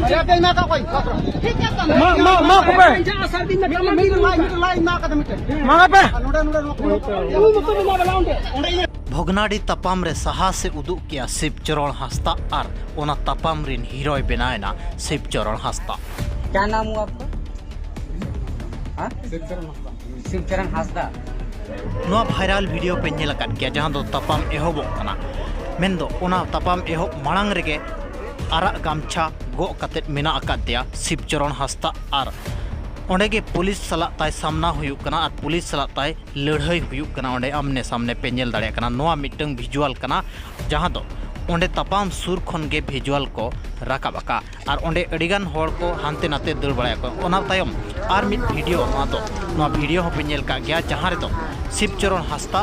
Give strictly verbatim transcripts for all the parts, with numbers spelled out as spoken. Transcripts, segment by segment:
ᱪᱮᱫ ᱯᱮ ᱮᱢᱟ ᱠᱟᱜ ᱠᱚᱣᱟ? ᱢᱟ, ᱢᱟ, ᱢᱟ ᱠᱚᱯᱮ᱾ ᱢᱤᱫᱴᱮᱱ ᱞᱟᱭᱤᱱ, ᱢᱤᱫᱴᱮᱱ ᱞᱟᱭᱤᱱ ᱢᱮᱱᱟᱜ ᱟᱠᱟᱫᱟ ᱢᱤᱫᱴᱮᱱ᱾ ᱢᱟ ᱯᱮ᱾ ᱟᱨ ᱱᱚᱰᱮ, ᱱᱚᱰᱮ, ᱱᱚᱰᱮ᱾ ᱵᱷᱚᱜᱽᱱᱟᱰᱤ ᱛᱟᱯᱟᱢ ᱨᱮ ᱥᱟᱦᱟᱥ ᱮ ᱩᱫᱩᱜ ᱠᱮᱫᱼᱟ ᱥᱤᱵ ᱪᱚᱨᱚᱬ ᱦᱟᱸᱥᱫᱟ ᱟᱨ ᱚᱱᱟ ᱛᱟᱯᱟᱢ ᱨᱤᱱ ᱦᱤᱨᱳᱭ ᱵᱮᱱᱟᱣ ᱮᱱᱟ ᱥᱤᱵ ᱪᱚᱨᱚᱬ ᱦᱟᱸᱥᱫᱟ᱾ क्या नाम हुआ आपका? हाँ? शिवचरण हांसदा। ᱱᱚᱣᱟ ᱵᱷᱟᱭᱨᱟᱞ ᱵᱷᱤᱰᱤᱭᱳ ᱯᱮ ᱧᱮᱞ ᱟᱠᱟᱫ ᱜᱮᱭᱟ, ᱡᱟᱦᱟᱸ ᱫᱚ ᱛᱟᱯᱟᱢ ᱮᱦᱚᱵᱚᱜ ᱠᱟᱱᱟ᱾ ᱢᱮᱱᱫᱚ ᱚᱱᱟ ᱛᱟᱯᱟᱢ ᱮᱦᱚᱵ ᱢᱟᱲᱟᱝ ᱨᱮᱜᱮ ᱟᱨᱟᱜ ᱜᱟᱢᱪᱷᱟ ᱜᱚᱜ ᱠᱟᱛᱮᱫ ᱢᱮᱱᱟᱜ ᱟᱠᱟᱫ ᱫᱮᱭᱟ ᱥᱤᱵ ᱪᱚᱨᱚᱬ ᱦᱟᱸᱥᱫᱟ, ᱟᱨ ᱚᱸᱰᱮ ᱜᱮ ᱯᱩᱞᱤᱥ ᱥᱟᱞᱟᱜ ᱛᱟᱭ ᱥᱟᱢᱱᱟ ᱦᱩᱭᱩᱜ ᱠᱟᱱᱟ ᱟᱨ ᱯᱩᱞᱤᱥ ᱥᱟᱞᱟᱜ ᱛᱟᱭ ᱞᱟᱹᱲᱦᱟᱹᱭ ᱦᱩᱭᱩᱜ ᱠᱟᱱᱟ᱾ ᱚᱸᱰᱮ ᱟᱢᱱᱮ ᱥᱟᱢᱱᱮ ᱯᱮ ᱧᱮᱞ ᱫᱟᱲᱮᱭᱟᱜ ᱠᱟᱱᱟ᱾ ᱱᱚᱣᱟ ᱢᱤᱫᱴᱟᱝ ᱵᱷᱤᱡᱩᱣᱟᱞ ᱠᱟᱱᱟ, ᱡᱟᱦᱟᱸ ᱫᱚ ᱚᱸᱰᱮ ᱛᱟᱯᱟᱢ ᱥᱩᱨ ᱠᱷᱚᱱ ᱜᱮ ᱵᱷᱤᱡᱩᱣᱟᱞ ᱠᱚ ᱨᱟᱠᱟᱵ ᱟᱠᱟᱫᱼᱟ᱾ ᱟᱨ ᱚᱸᱰᱮ ᱟᱹᱰᱤᱜᱟᱱ ᱦᱚᱲ ᱠᱚ ᱦᱟᱱᱛᱮ ᱱᱟᱛᱮ ᱫᱟᱹᱲ ᱵᱟᱲᱟᱭᱟᱠᱚ᱾ ᱚᱱᱟ ᱛᱟᱭᱚᱢ ᱟᱨ ᱢᱤᱫ ᱵᱷᱤᱰᱤᱭᱳ, ᱱᱚᱣᱟ ᱫᱚ, ᱱᱚᱣᱟ ᱵᱷᱤᱰᱤᱭᱳ ᱦᱚᱸᱯᱮ ᱧᱮᱞ ᱠᱟᱜ ᱜᱮᱭᱟ, ᱡᱟᱦᱟᱸ ᱨᱮᱫᱚ ᱥᱤᱵ ᱪᱚᱨᱚᱬ ᱦᱟᱸᱥᱫᱟ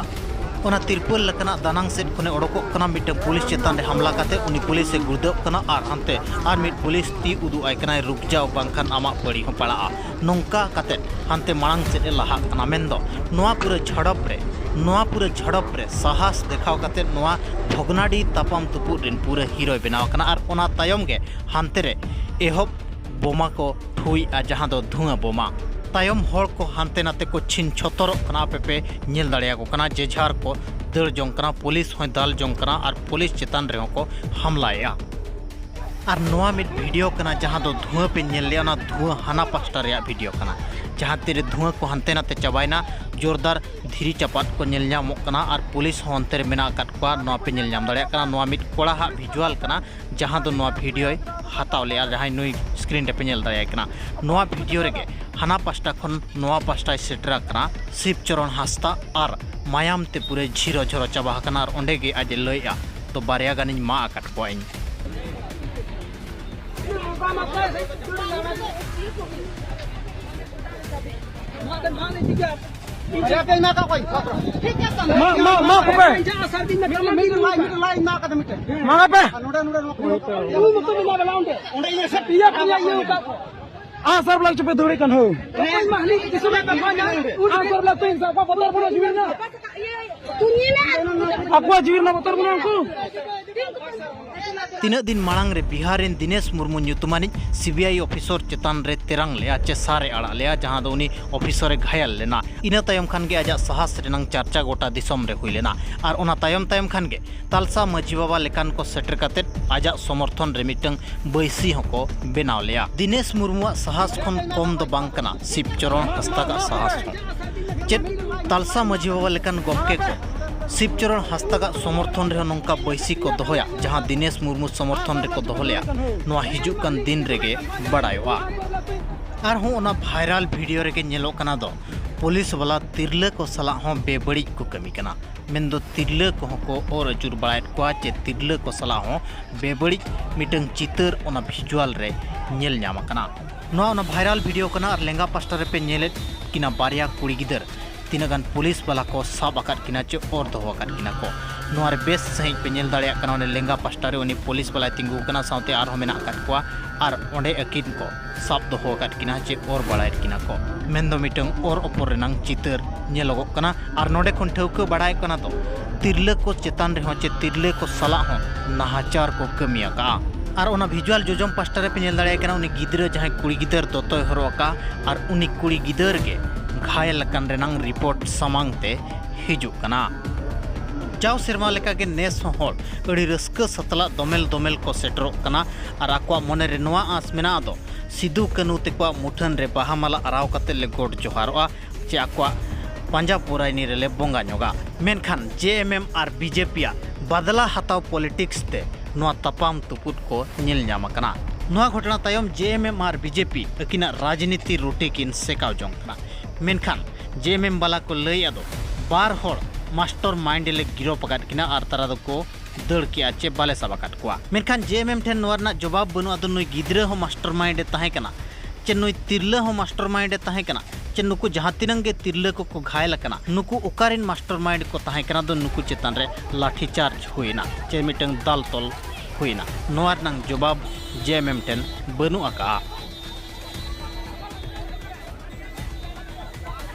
ᱚᱱᱟ ᱛᱤᱨᱯᱟᱹᱞ ᱞᱮᱠᱟᱱᱟᱜ ᱫᱟᱱᱟᱝ ᱥᱮᱫ ᱠᱷᱚᱱᱮ ᱚᱰᱚᱠᱚᱜ ᱠᱟᱱᱟ, ᱢᱤᱫᱴᱟᱝ ᱯᱩᱞᱤᱥ ᱪᱮᱛᱟᱱ ᱨᱮ ᱦᱟᱢᱞᱟ ᱠᱟᱛᱮ ᱩᱱᱤ ᱯᱩᱞᱤᱥ ᱮ ᱜᱩᱲᱫᱟᱹᱜ ᱠᱟᱱᱟ ᱟᱨ ᱦᱟᱱᱛᱮ ᱟᱨ ᱢᱤᱫ ᱯᱩᱞᱤᱥ ᱛᱤ ᱩᱫᱩᱜ ᱟᱭ ᱠᱟᱱᱟᱭ, "ᱨᱩᱠ ᱡᱟᱣ, ᱵᱟᱝᱠᱷᱟᱱ ᱟᱢᱟᱜ ᱯᱟᱹᱲᱤ ᱦᱚᱸ ᱯᱟᱲᱟᱜᱼᱟ᱾" ᱱᱚᱝᱠᱟ ᱠᱟᱛᱮ ᱦᱟᱱᱛᱮ ᱢᱟᱲᱟᱝ ᱥᱮᱫ ᱮ ᱞᱟᱦᱟᱜ ᱠᱟᱱᱟ᱾ ᱢᱮᱱᱫᱚ ᱱᱚᱣᱟ ᱯᱩᱨᱟᱹ ᱡᱷᱟᱲᱚᱯ ᱨᱮ, ᱱᱚᱣᱟ ᱯᱩᱨᱟᱹ ᱡᱷᱟᱲᱚᱯ ᱨᱮ ᱥᱟᱦᱟᱥ ᱫᱮᱠᱷᱟᱣ ᱠᱟᱛᱮ ᱱᱚᱣᱟ ᱵᱷᱚᱜᱽᱱᱟᱰᱤ ᱛᱟᱯᱟᱢ ᱛᱩᱯᱩᱫ ᱨᱮᱱ ᱯᱩᱨᱟᱹ ᱦᱤᱨᱳᱭ ᱵᱮᱱᱟᱣ ᱟᱠᱟᱱᱟ᱾ ᱟᱨ ᱚᱱᱟ ᱛᱟᱭᱚᱢ ᱜᱮ ᱦᱟᱱᱛᱮ ᱨᱮ ᱮᱦᱚᱵ ᱵᱳᱢᱟ ᱠᱚ ᱴᱷᱩᱭᱮᱜᱼᱟ, ᱡᱟᱦᱟᱸ ᱫᱚ ᱫᱷᱩᱣᱟᱹ ᱵᱳᱢᱟ᱾ ᱛᱟᱭᱚᱢ ᱦᱚᱲ ᱠᱚ ᱦᱟᱱᱛᱮ ᱱᱟᱛᱮ ᱠᱚ ᱪᱷᱤᱱ ᱪᱷᱚᱛᱚᱨᱚᱜ ᱠᱟᱱᱟ, ᱟᱯᱮ ᱯᱮ ᱧᱮᱞ ᱫᱟᱲᱮᱭᱟᱠᱚ ᱠᱟᱱᱟ᱾ ᱡᱮ ᱡᱷᱟᱨ ᱠᱚ ᱫᱟᱹᱲ ᱡᱚᱝ ᱠᱟᱱᱟ, ᱯᱩᱞᱤᱥ ᱦᱚᱸᱭ ᱫᱟᱞ ᱡᱚᱝ ᱠᱟᱱᱟ ᱟᱨ ᱯᱩᱞᱤᱥ ᱪᱮᱛᱟᱱ ᱨᱮᱦᱚᱸ ᱠᱚ ᱦᱟᱢᱞᱟᱭᱮᱜᱼᱟ᱾ ᱟᱨ ᱱᱚᱣᱟ ᱢᱤᱫ ᱵᱷᱤᱰᱤᱭᱳ ᱠᱟᱱᱟ, ᱡᱟᱦᱟᱸ ᱫᱚ ᱫᱷᱩᱣᱟᱹ ᱯᱮ ᱧᱮᱞ ᱞᱮᱜᱼᱟ, ᱚᱱᱟ ᱫᱷᱩᱣᱟᱹ ᱦᱟᱱᱟ ᱯᱟᱥᱴᱟ ᱨᱮᱭᱟᱜ ᱵᱷᱤᱰᱤᱭᱳ ᱠᱟᱱᱟ, ᱡᱟᱦᱟᱸ ᱛᱤᱨᱮ ᱫᱷᱩᱣᱟᱹ ᱠᱚ ᱦᱟᱱᱛᱮ ᱱᱟᱛᱮ ᱪᱟᱵᱟᱭᱮᱱᱟ, ᱡᱳᱨᱫᱟᱨ ᱫᱷᱤᱨᱤ ᱪᱟᱯᱟᱫ ᱠᱚ ᱧᱮᱞ ᱧᱟᱢᱚᱜ ᱠᱟᱱᱟ ᱟᱨ ᱯᱩᱞᱤᱥ ᱦᱚᱸ ᱚᱱᱛᱮ ᱨᱮ ᱢᱮᱱᱟᱜ ᱟᱠᱟᱫ ᱠᱚᱣᱟ᱾ ᱱᱚᱣᱟ ᱯᱮ ᱧᱮᱞ ᱧᱟᱢ ᱫᱟᱲᱮᱭᱟᱜ ᱠᱟᱱᱟ, ᱱᱚᱣᱟ ᱢᱤᱫ ᱠᱚᱲᱟ ᱦᱟᱜ ᱵᱷᱤᱡᱩᱣᱟᱞ ᱠᱟᱱᱟ, ᱡᱟᱦᱟᱸ ᱫᱚ ᱱᱚᱣᱟ ᱵᱷᱤᱰᱤᱭᱳᱭ ᱦᱟᱛᱟᱣ ᱞᱮᱜᱼᱟ, ᱡᱟᱦᱟᱸᱭ ᱱᱩᱭ ᱥᱠᱨᱤᱱ ᱨᱮᱯᱮ ᱧᱮᱞ ᱫᱟᱲᱮᱭᱟᱭ ᱠᱟᱱᱟ᱾ ᱱᱚᱣᱟ ᱵᱷᱤᱰᱤᱭᱳ ᱨᱮᱜᱮ ᱦᱟᱱᱟ ᱯᱟᱥᱴᱟ ᱠᱷᱚᱱ ᱱᱚᱣᱟ ᱯᱟᱥᱴᱟᱭ ᱥᱮᱴᱮᱨ ᱟᱠᱟᱱᱟ ᱥᱤᱵ ᱪᱚᱨᱚᱬ ᱦᱟᱸᱥᱫᱟ ᱟᱨ ᱢᱟᱭᱟᱢ ᱛᱮ ᱯᱩᱨᱟᱹ ᱡᱷᱤᱨᱚ ᱡᱷᱚᱨᱚ ᱪᱟᱵᱟ ᱟᱠᱟᱱᱟ᱾ ᱟᱨ ᱚᱸᱰᱮ ᱜᱮ ᱟᱡ ᱮ ᱞᱟᱹᱭᱮᱜᱼᱟ, "ᱛᱚ ᱵᱟᱨᱭᱟ ᱜᱟᱱᱤᱧ ᱢᱟᱜ ᱟᱠᱟᱫ ᱠᱚᱣᱟ ᱤᱧ᱾" ᱪᱮᱫ ᱯᱮ ᱮᱢᱟ ᱠᱟᱜ ᱠᱚᱣᱟ? ᱢᱟ, ᱢᱟ, ᱢᱟ ᱠᱚᱯᱮ᱾ ᱢᱤᱫᱴᱮᱱ ᱞᱟᱭᱤᱱ, ᱢᱤᱫᱴᱮᱱ ᱞᱟᱭᱤᱱ ᱢᱮᱱᱟᱜ ᱟᱠᱟᱫᱟ ᱢᱤᱫᱴᱮᱱ᱾ ᱢᱟ ᱯᱮ᱾ ᱟᱨ ᱱᱚᱰᱮ, ᱱᱚᱰᱮ, ᱱᱚᱰᱮ᱾ ᱚᱸᱰᱮ ᱤᱭᱟᱹ ᱥᱮ ᱯᱮᱭᱟ, ᱯᱮᱭᱟ ᱤᱭᱟᱹ ᱟᱠᱟᱫ ᱠᱚᱣᱟ᱾ ᱟᱜ ᱥᱟᱨ ᱵᱟᱞᱟ ᱪᱚᱯᱮ ᱫᱟᱹᱲᱮᱫ ᱠᱟᱱ ᱦᱳ᱾ ᱚᱠᱚᱭ ᱢᱟᱹᱦᱞᱤ ᱫᱤᱥᱚᱢ ᱨᱮ ᱵᱟᱠᱚ ᱧᱟᱢ᱾ ᱟᱜ ᱥᱟᱨ ᱵᱟᱞᱟ ᱛᱮᱧ ᱥᱟᱵ ᱠᱚᱣᱟ, ᱵᱚᱛᱚᱨ ᱵᱚᱞᱚ ᱡᱩᱭᱮᱱᱟ᱾ ᱟᱠᱚᱣᱟᱜ ᱡᱤᱣᱤ ᱨᱮᱱᱟᱜ ᱵᱚᱛᱚᱨ ᱵᱟᱹᱱᱩᱜᱼᱟ ᱩᱱᱠᱩ᱾ ᱛᱤᱱᱟᱹᱜ ᱫᱤᱱ ᱢᱟᱲᱟᱝ ᱨᱮ ᱵᱤᱦᱟᱨ ᱨᱮᱱ ᱫᱤᱱᱮᱥ ᱢᱩᱨᱢᱩ ᱧᱩᱛᱩᱢᱟᱱᱤᱡ ᱥᱤᱵᱤᱟᱭ ᱚᱯᱷᱤᱥᱚᱨ ᱪᱮᱛᱟᱱ ᱨᱮ ᱛᱮᱨᱟᱝ ᱞᱮᱜᱼᱟ ᱪᱮ ᱥᱟᱨ ᱮ ᱟᱲᱟᱜ ᱞᱮᱜᱼᱟ, ᱡᱟᱦᱟᱸ ᱫᱚ ᱩᱱᱤ ᱚᱯᱷᱤᱥᱚᱨ ᱮ ᱜᱷᱟᱭᱟᱞ ᱞᱮᱱᱟ᱾ ᱤᱱᱟᱹ ᱛᱟᱭᱚᱢ ᱠᱷᱟᱱ ᱜᱮ ᱟᱡᱟᱜ ᱥᱟᱦᱟᱥ ᱨᱮᱱᱟᱜ ᱪᱟᱨᱪᱟ ᱜᱚᱴᱟ ᱫᱤᱥᱚᱢ ᱨᱮ ᱦᱩᱭ ᱞᱮᱱᱟ᱾ ᱟᱨ ᱚᱱᱟ ᱛᱟᱭᱚᱢ ᱛᱟᱭᱚᱢ ᱠᱷᱟᱱ ᱜᱮ ᱛᱟᱞᱥᱟ ᱢᱟᱹᱡᱷᱤ ᱵᱟᱵᱟ ᱞᱮᱠᱟᱱ ᱠᱚ ᱥᱮᱴᱮᱨ ᱠᱟᱛᱮ ᱟᱡᱟᱜ ᱥᱚᱢᱚᱨᱛᱷᱚᱱ ᱨᱮ ᱢᱤᱫᱴᱟᱝ ᱵᱟᱹᱭᱥᱤ ᱦᱚᱸᱠᱚ ᱵᱮᱱᱟᱣ ᱞᱮᱭᱟ᱾ ᱫᱤᱱᱮᱥ ᱢᱩᱨᱢᱩᱣᱟᱜ ᱥᱟᱦᱟᱥ ᱠᱷᱚᱱ ᱠᱚᱢ ᱫᱚ ᱵᱟᱝ ᱠᱟᱱᱟ ᱥᱤᱵᱪᱚᱨᱚᱬ ᱦᱟᱸᱥᱫᱟᱜᱟᱜ ᱥᱟᱦᱟᱥ ᱦᱚᱸ᱾ ᱪᱮᱫ ᱛᱟᱞᱥᱟ ᱢᱟᱹᱡᱷᱤ ᱵᱟᱵᱟ ᱞᱮᱠᱟᱱ ᱜᱚᱢᱠᱮ ᱠᱚ ᱥᱤᱵᱪᱚᱨᱚᱬ ᱦᱟᱸᱥᱫᱟᱜᱟᱜ ᱥᱚᱢᱚᱨᱛᱷᱚᱱ ᱨᱮᱦᱚᱸ ᱱᱚᱝᱠᱟ ᱵᱟᱹᱭᱥᱤ ᱠᱚ ᱫᱚᱦᱚᱭᱟ, ᱡᱟᱦᱟᱸ ᱫᱤᱱᱮᱥ ᱢᱩᱨᱢᱩ ᱥᱚᱢᱚᱨᱛᱷᱚᱱ ᱨᱮᱠᱚ ᱫᱚᱦᱚ ᱞᱮᱭᱟ, ᱱᱚᱣᱟ ᱦᱤᱡᱩᱜ ᱠᱟᱱ ᱫᱤᱱ ᱨᱮᱜᱮ ᱵᱟᱲᱟᱭᱚᱜᱼᱟ᱾ ᱟᱨᱦᱚᱸ ᱚᱱᱟ ᱵᱷᱟᱭᱨᱟᱞ ᱵᱷᱤᱰᱤᱭᱳ ᱨᱮᱜᱮ ᱧᱮᱞᱚᱜ ᱠᱟᱱᱟ ᱫᱚ ᱯᱩᱞᱤᱥ ᱵᱟᱞᱟ ᱛᱤᱨᱞᱟᱹ ᱠᱚ ᱥᱟᱞᱟᱜ ᱦᱚᱸ ᱵᱮᱵᱟᱹᱲᱤᱡ ᱠᱚ ᱠᱟᱹᱢᱤ ᱠᱟᱱᱟ, ᱢᱮᱱᱫᱚ ᱛᱤᱨᱞᱟᱹ ᱠᱚᱦᱚᱸ ᱠᱚ ᱚᱨ ᱟᱹᱪᱩᱨ ᱵᱟᱲᱟᱭᱮᱫ ᱠᱚᱣᱟ ᱪᱮ ᱛᱤᱨᱞᱟᱹ ᱠᱚ ᱥᱟᱞᱟᱜ ᱦᱚᱸ ᱵᱮᱵᱟᱹᱲᱤᱡ ᱢᱤᱫᱴᱟᱝ ᱪᱤᱛᱟᱹᱨ ᱚᱱᱟ ᱵᱷᱤᱡᱩᱣᱟᱞ ᱨᱮ ᱧᱮᱞ ᱧᱟᱢ ᱟᱠᱟᱱᱟ᱾ ᱱᱚᱣᱟ ᱚᱱᱟ ᱵᱷᱟᱭᱨᱟᱞ ᱵᱷᱤᱰᱤᱭᱳ ᱠᱟᱱᱟ ᱟᱨ ᱞᱮᱸᱜᱟ ᱯᱟᱥᱴᱟ ᱨᱮᱯᱮ ᱧᱮᱞᱮᱫ ᱠᱤᱱᱟ ᱵᱟᱨᱭᱟ ᱠᱩᱲᱤ ᱜᱤᱫᱟᱹᱨ᱾ ᱛᱤᱱᱟᱹᱜ ᱜᱟᱱ ᱯᱩᱞᱤᱥ ᱵᱟᱞᱟ ᱠᱚ ᱥᱟᱵ ᱟᱠᱟᱫ ᱠᱤᱱᱟ ᱪᱮ ᱚᱨ ᱫᱚᱦᱚ ᱟᱠᱟᱫ ᱠᱤᱱᱟ ᱠᱚ᱾ ᱱᱚᱣᱟ ᱨᱮ ᱵᱮᱥ ᱥᱟᱺᱦᱤᱡ ᱯᱮ ᱧᱮᱞ ᱫᱟᱲᱮᱭᱟᱜ ᱠᱟᱱᱟ, ᱚᱸᱰᱮ ᱞᱮᱸᱜᱟ ᱯᱟᱥᱴᱟ ᱨᱮ ᱩᱱᱤ ᱯᱩᱞᱤᱥ ᱵᱟᱞᱟᱭ ᱛᱤᱸᱜᱩ ᱟᱠᱟᱱᱟ, ᱥᱟᱶᱛᱮ ᱟᱨᱦᱚᱸ ᱢᱮᱱᱟᱜ ᱟᱠᱟᱫ ᱠᱚᱣᱟ ᱟᱨ ᱚᱸᱰᱮ ᱟᱹᱠᱤᱱ ᱠᱚ ᱥᱟᱵ ᱫᱚᱦᱚ ᱟᱠᱟᱫ ᱠᱤᱱᱟ ᱪᱮ ᱚᱨ ᱵᱟᱲᱟᱭᱮᱫ ᱠᱤᱱᱟ ᱠᱚ᱾ ᱢᱮᱱᱫᱚ ᱢᱤᱫᱴᱟᱝ ᱚᱨ ᱚᱯᱚᱨ ᱨᱮᱱᱟᱝ ᱪᱤᱛᱟᱹᱨ ᱧᱮᱞᱚᱜᱚᱜ ᱠᱟᱱᱟ᱾ ᱟᱨ ᱱᱚᱰᱮ ᱠᱷᱚᱱ ᱴᱷᱟᱹᱣᱠᱟᱹ ᱵᱟᱲᱟᱭᱚᱜ ᱠᱟᱱᱟ ᱫᱚ ᱛᱤᱨᱞᱟᱹ ᱠᱚ ᱪᱮᱛᱟᱱ ᱨᱮᱦᱚᱸ ᱪᱮ ᱛᱤᱨᱞᱟᱹ ᱠᱚ ᱥᱟᱞᱟᱜ ᱦᱚᱸ ᱱᱟᱦᱟᱪᱟᱨ ᱠᱚ ᱠᱟᱹᱢᱤ ᱟᱠᱟᱜᱼᱟ᱾ ᱟᱨ ᱚᱱᱟ ᱵᱷᱤᱡᱩᱣᱟᱞ ᱡᱚᱡᱚᱢ ᱯᱟᱥᱴᱟ ᱨᱮᱯᱮ ᱧᱮᱞ ᱫᱟᱲᱮᱭᱟᱜ ᱠᱟᱱᱟ, ᱩᱱᱤ ᱜᱤᱫᱽᱨᱟᱹ ᱡᱟᱦᱟᱸᱭ ᱠᱩᱲᱤ ᱜᱤᱫᱟᱹᱨ ᱫᱚᱛᱚᱭ ᱦᱚᱨᱚᱜ ᱟᱠᱟᱫᱼᱟ ᱟᱨ ᱩᱱᱤ ᱠᱩᱲᱤ ᱜᱤᱫᱟᱹᱨ ᱜᱮ ᱜᱷᱟᱭᱮᱞ ᱟᱠᱟᱱ ᱨᱮᱱᱟᱝ ᱨᱤᱯᱳᱨᱴ ᱥᱟᱢᱟᱝ ᱛᱮ ᱦᱤᱡᱩᱜ ᱠᱟᱱᱟ᱾ ᱡᱟᱣ ᱥᱮᱨᱢᱟ ᱞᱮᱠᱟᱜᱮ ᱱᱮᱥ ᱦᱚᱸ ᱦᱚᱲ ᱟᱹᱰᱤ ᱨᱟᱹᱥᱠᱟᱹ ᱥᱟᱛᱞᱟᱜ ᱫᱚᱢᱮᱞ ᱫᱚᱢᱮᱞ ᱠᱚ ᱥᱮᱴᱮᱨᱚᱜ ᱠᱟᱱᱟ ᱟᱨ ᱟᱠᱚᱣᱟᱜ ᱢᱚᱱᱮ ᱨᱮ ᱱᱚᱣᱟ ᱟᱸᱥ ᱢᱮᱱᱟᱜᱼᱟ ᱫᱚ ᱥᱤᱫᱩ ᱠᱟᱹᱱᱩ ᱛᱮᱠᱚᱣᱟᱜ ᱢᱩᱴᱷᱟᱹᱱ ᱨᱮ ᱵᱟᱦᱟ ᱢᱟᱞᱟ ᱟᱨᱟᱣ ᱠᱟᱛᱮ ᱞᱮ ᱜᱚᱰ ᱡᱚᱦᱟᱨᱚᱜᱼᱟ ᱪᱮ ᱟᱠᱚᱣᱟᱜ ᱯᱟᱸᱡᱟ ᱯᱚᱨᱟᱭᱱᱤ ᱨᱮᱞᱮ ᱵᱚᱸᱜᱟ ᱧᱚᱜᱟ᱾ ᱢᱮᱱᱠᱷᱟᱱ ᱡᱮ ᱮᱢ ᱮᱢ ᱟᱨ ᱵᱤ ᱡᱮ ᱯᱤ ᱟᱜ ᱵᱟᱫᱞᱟ ᱦᱟᱛᱟᱣ ᱯᱚᱞᱤᱴᱤᱠᱥ ᱛᱮ ᱱᱚᱣᱟ ᱛᱟᱯᱟᱢ ᱛᱩᱯᱩᱫ ᱠᱚ ᱧᱮᱞ ᱧᱟᱢ ᱟᱠᱟᱱᱟ᱾ ᱱᱚᱣᱟ ᱜᱷᱚᱴᱚᱱᱟ ᱛᱟᱭᱚᱢ ᱡᱮ ᱮᱢ ᱮᱢ ᱟᱨ ᱵᱤ ᱡᱮ ᱯᱤ ᱟᱹᱠᱤᱱᱟᱜ ᱨᱟᱡᱽᱱᱤᱛᱤ ᱨᱩᱴᱤ ᱠᱤᱱ ᱥᱮᱠᱟᱣ ᱡᱚᱝ ᱠᱟᱱᱟ᱾ ᱢᱮᱱᱠᱷᱟᱱ ᱡᱮ ᱮᱢ ᱮᱢ ᱵᱟᱞᱟ ᱠᱚ ᱞᱟᱹᱭᱮᱫᱼᱟ ᱫᱚ ᱵᱟᱨ ᱦᱚᱲ ᱢᱟᱥᱴᱟᱨ ᱢᱟᱭᱤᱱᱰ ᱞᱮ ᱜᱤᱨᱚᱯ ᱟᱠᱟᱫ ᱠᱤᱱᱟ ᱟᱨ ᱛᱟᱨᱟ ᱫᱚᱠᱚ ᱫᱟᱹᱲ ᱠᱮᱜᱼᱟ ᱪᱮ ᱵᱟᱞᱮ ᱥᱟᱵ ᱟᱠᱟᱫ ᱠᱚᱣᱟ᱾ ᱢᱮᱱᱠᱷᱟᱱ ᱡᱮ ᱮᱢ ᱮᱢ ᱴᱷᱮᱱ ᱱᱚᱣᱟ ᱨᱮᱱᱟᱜ ᱡᱚᱵᱟᱵ ᱵᱟᱹᱱᱩᱜᱼᱟ ᱫᱚ ᱱᱩᱭ ᱜᱤᱫᱽᱨᱟᱹ ᱦᱚᱸ ᱢᱟᱥᱴᱟᱨ ᱢᱟᱭᱤᱱᱰ ᱮ ᱛᱟᱦᱮᱸ ᱠᱟᱱᱟ ᱪᱮ ᱱᱩᱭ ᱛᱤᱨᱞᱟᱹ ᱦᱚᱸ ᱢᱟᱥᱴᱟᱨ ᱢᱟᱭᱤᱱᱰ ᱮ ᱛᱟᱦᱮᱸ ᱠᱟᱱᱟ ᱪᱮ ᱱᱩᱠᱩ ᱡᱟᱦᱟᱸ ᱛᱤᱱᱟᱹᱝ ᱜᱮ ᱛᱤᱨᱞᱟᱹ ᱠᱚᱠᱚ ᱜᱷᱟᱭᱮᱞ ᱟᱠᱟᱱᱟ, ᱱᱩᱠᱩ ᱚᱠᱟᱨᱮᱱ ᱢᱟᱥᱴᱟᱨ ᱢᱟᱭᱤᱱᱰ ᱠᱚ ᱛᱟᱦᱮᱸ ᱠᱟᱱᱟ ᱫᱚ ᱱᱩᱠᱩ ᱪᱮᱛᱟᱱ ᱨᱮ ᱞᱟᱴᱷᱤ ᱪᱟᱨᱡᱽ ᱦᱩᱭᱮᱱᱟ ᱪᱮ ᱢᱤᱫᱴᱟᱝ ᱫᱟᱞ ᱛᱚᱞ ᱦᱩᱭᱮᱱᱟ, ᱱᱚᱣᱟ ᱨᱮᱱᱟᱝ ᱡᱚᱵᱟᱵ ᱡᱮ ᱮᱢ ᱮᱢ ᱴᱷᱮᱱ ᱵᱟᱹᱱᱩᱜ ᱟᱠᱟᱜᱼᱟ᱾